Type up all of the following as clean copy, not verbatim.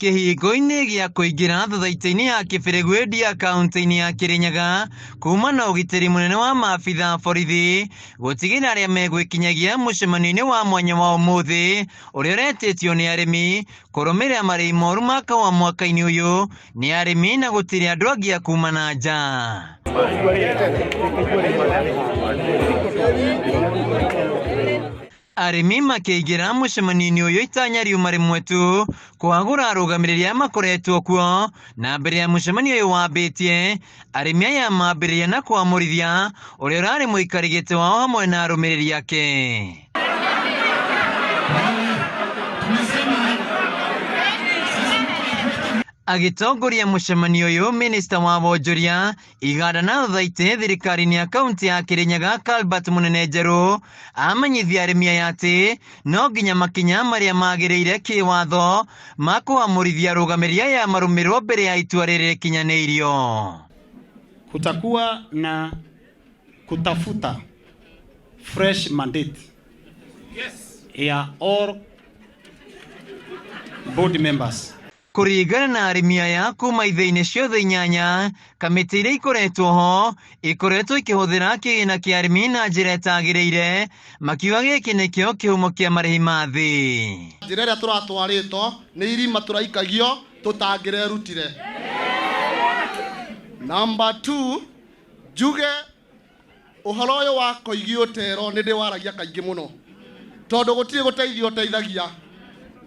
Kĩhingo-inĩ gĩa kũingĩra thothaitĩ-inĩ ya Kĩbĩrĩgwĩndia kaunti-inĩ ya Kĩrĩnyaga kuma na ũgitĩri mũnene wa maabitha a borithi gũtigĩrĩra arĩa megwĩkinyagia mũcemanio-inĩ wa mwanya wa ũmũthĩ ũrĩa ũretĩtio nĩ arĩmi kũrũmĩrĩra marĩhi moru ma kahũa mwaka-inĩ ũyũ nĩ arĩmi na gũtirĩ andũ angĩ a kuma na nja. Arĩmi makĩingĩra mũcemanio-inĩ ũyũ itanya riuma rĩmwe tu kwagũra arũgamĩrĩri arĩa makoretwo kuo na mbere ya mũcemanio ũyũ wambĩtie arĩmi aya mambĩrĩria na kwamũrithia ũrĩa ũrarĩ mũikari gĩtĩ wao hamwe na arũmĩrĩri ake. Agĩtongoria mũcemanio ũyũ minista wa wonjoria Iganda na thothaitĩ thirikari-inĩ ya kaunti ya Kirinyaga Calbert Munene Njerũ amenyithia arĩmi aya atĩ no nginya makinya marĩa magĩrĩire kĩwatho ma kũamũrithia arũgamĩrĩri aya marũmĩrĩrwo mbere ya itua rĩrĩ rĩkinyanĩirio. Kutakuwa na kutafuta fresh mandate ya all board members. Kũringana na arĩmi aya kuma ithĩi-inĩ ciothe inyanya, kamĩtĩ iria ikoretwo ho ikoretwo ikĩhũthĩra kĩgĩna kĩa arĩmi na njĩra ĩtagĩrĩire, makiuga gĩkĩ nĩkĩo kĩhumo kĩa marĩhi ma thĩ. Njĩra ĩrĩa tũratwarĩtwo nĩ irima tũraikagio tũtangĩrerutire. Number two, njuge ũhoro ũyũ wa koigi ũtero nĩ ndĩwaragia kaingĩ mũno tondũ gũtirĩ gũteithia ũteithagia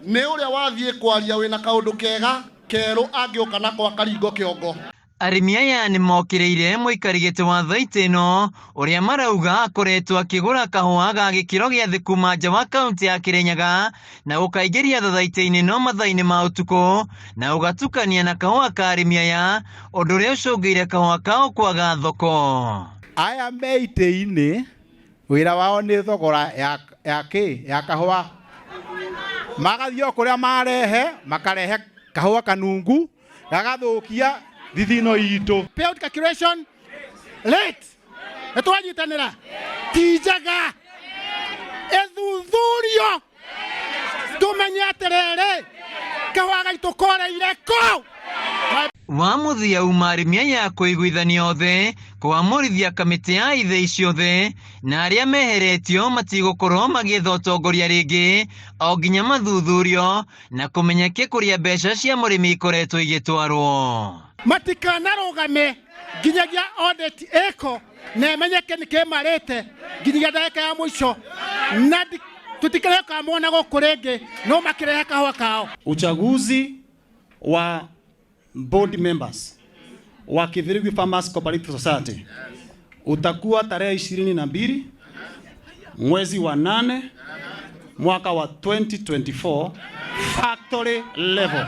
nĩ ũrĩa wathiĩ kwaria wĩna kaũndũ kega kerũ angĩũka nako akaringo kĩongo. Arĩmi aya nĩ mokĩrĩire mũikari gĩtĩ wa thaitĩ ĩno ũrĩa marauga akoretwo akĩgũra kahũa ga gĩkĩro gĩa thĩ kuma nja wa kaunti ya Kĩrĩnyaga na gũkaingĩria thathaitĩ-inĩ ĩno mathaa-inĩ ma ũtukũ na ũgatukania na kahũa ka arĩmi aya ũndũ ũrĩa ũcũngĩire kahũa kao kwaga thoko. Aya me itĩ-inĩ wĩra wao nĩ thogora ya, ya kĩ ya kahũa magathiĩ o kũrĩa marehe makarehe kahũa kanungu gagathũkia thithino itũ. Payout calculation rate nĩ twanyitanĩra ti njega ĩthuthurio tũmenye atĩrĩrĩ kahũa gaitũ koreire kũ. Wa mũthia uma arĩmi aya kũiguithania othe kũamũrithia kamĩtĩ ya ithĩi ciothe na arĩa meheretio matigũkorwo magĩetha ũtongoria rĩngĩ o nginya mathuthurio na kũmenyeke kũrĩa mbeca cia mũrĩmi ikoretwo igĩtwarwo. Matikanarũgame nginyagia audit ĩko na ĩmenyeke nĩ kĩ marĩte nginyagia ndagĩka ya mũico na tũtikarehe mona gũkũ rĩngĩ no makĩrehe kahũa kao. Uchaguzi wa board members wa Kithirigwi Farmers Cooperative Society utakuwa tarehe 22 mwezi wa 8 mwaka wa 2024 factory level.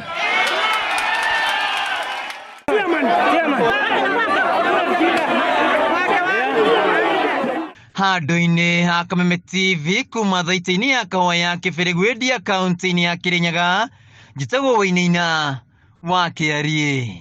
Handũ-inĩ ha Kameme TV kuma thaitĩ-inĩ ya kahũa ya Kĩbĩrĩgwĩndia kaunti-inĩ ya Kĩrĩnyaga, njĩtagwo Wainaina wa Kĩariĩ.